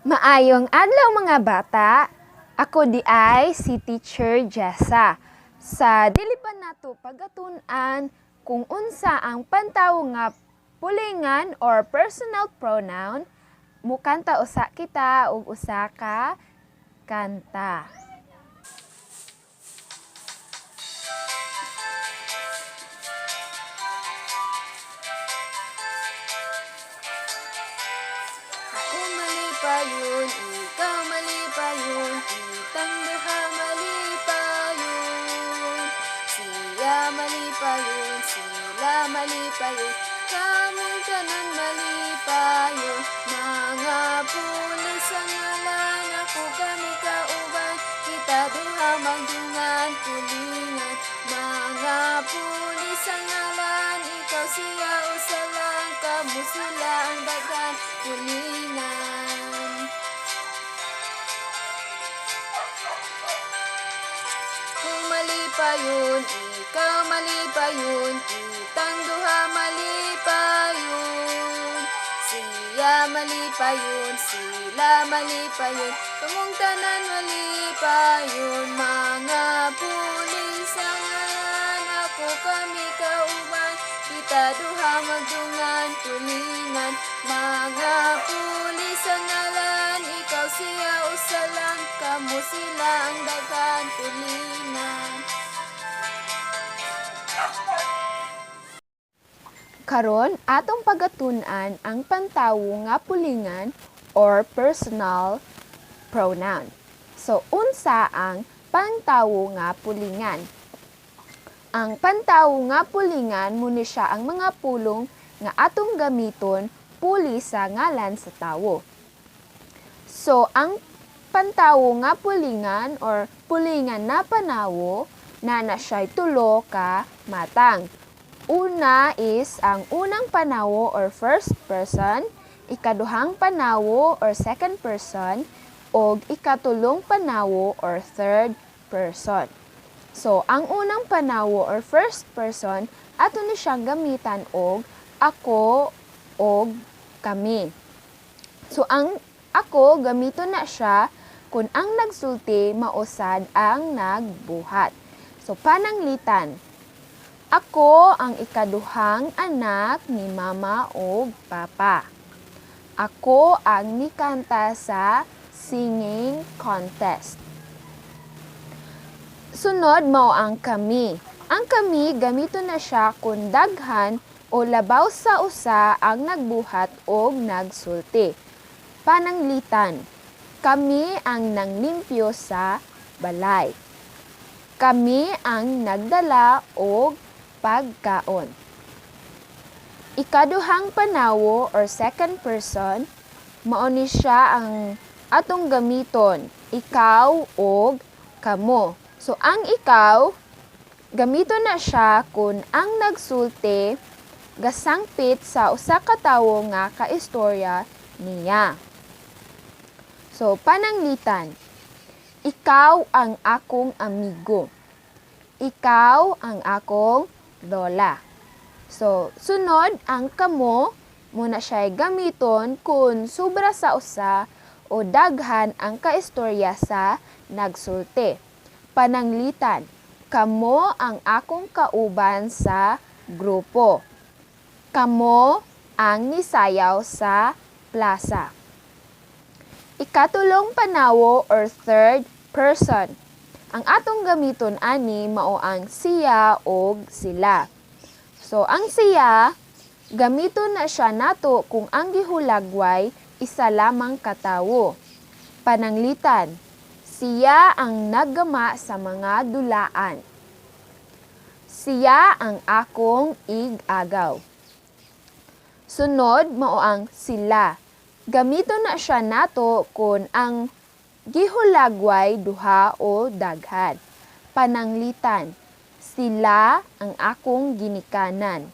Maayong adlaw, mga bata. Ako diay si Teacher Jessa. Sa dili pa nato pagatun-an kung unsa ang pantawo nga pulingan or personal pronoun, mukanta usa kita og usa ka kanta. Ako malipayon, ikaw malipayon, kitang duha malipayon. Siya malipayon, sila malipayon, kamong tanan malipayon. Mga pulis ang ngalan, ako kami kauban, kita duha magdungan pulingan. Mga pulis ang ngalan, ikaw siya usa lang, kamo sila ang daghan pulingan. Kung malipayon, ikaw malipayon, kitang duha malipayon. Siya malipayon, sila malipayon, kamong tanan malipayon. Mga pulis ang ngalan, ako kami kauban, kita duha magdungan pulingan. Mga pulis ang ngalan, ikaw siya usa lang, kamo sila ang daghan pulingan. Karon atong pagatun-an ang pantawo nga pulingan or personal pronoun. So unsa ang pantawo nga pulingan? Ang pantawo nga pulingan mo ni siya ang mga pulong nga atong gamiton puli sa ngalan sa tawo. So ang pantawo nga pulingan or pulingan na panawo na siya'y tulo ka matang. Una is ang unang panawo or first person, ikaduhang panawo or second person, og ikatulong panawo or third person. So, ang unang panawo or first person, ato ni siyang gamitan og ako og kami. So, ang ako gamiton na siya kung ang nagsulti mausad ang nagbuhat. So, pananglitan, ako ang ikaduhang anak ni mama og papa. Ako ang nikanta sa singing contest. Sunod mao ang kami. Ang kami gamiton na siya kung daghan o labaw sa usa ang nagbuhat og nagsulti. Pananglitan, kami ang nanglimpyo sa balay. Kami ang nagdala og pagkaon. Ikaduhang panawo or second person, mao ni siya ang atong gamiton, ikaw og kamo. So ang ikaw, gamiton na siya kung ang nagsulti gasangpit sa usa ka tawo nga kaistorya niya. So pananglitan, ikaw ang akong amigo. Ikaw ang akong lola. So, sunod ang kamo, muna siya gamiton kung sobra sa usa o daghan ang kaistorya sa nagsulti. Pananglitan, kamo ang akong kauban sa grupo. Kamo ang nisayaw sa plaza. Ikatulong panawo or third person. Ang atong gamiton ani mao ang siya og sila. So ang siya, gamiton na siya nato kung ang gihulagway isa lamang katawo. Pananglitan, siya ang naggama sa mga dulaan. Siya ang akong ig-agaw. Sunod mao ang sila. Gamiton na siya nato kung ang gihulagway duha o daghan. Pananglitan, sila ang akong ginikanan.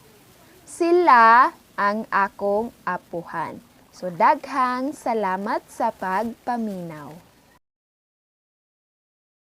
Sila ang akong apuhan. So daghang salamat sa pagpaminaw.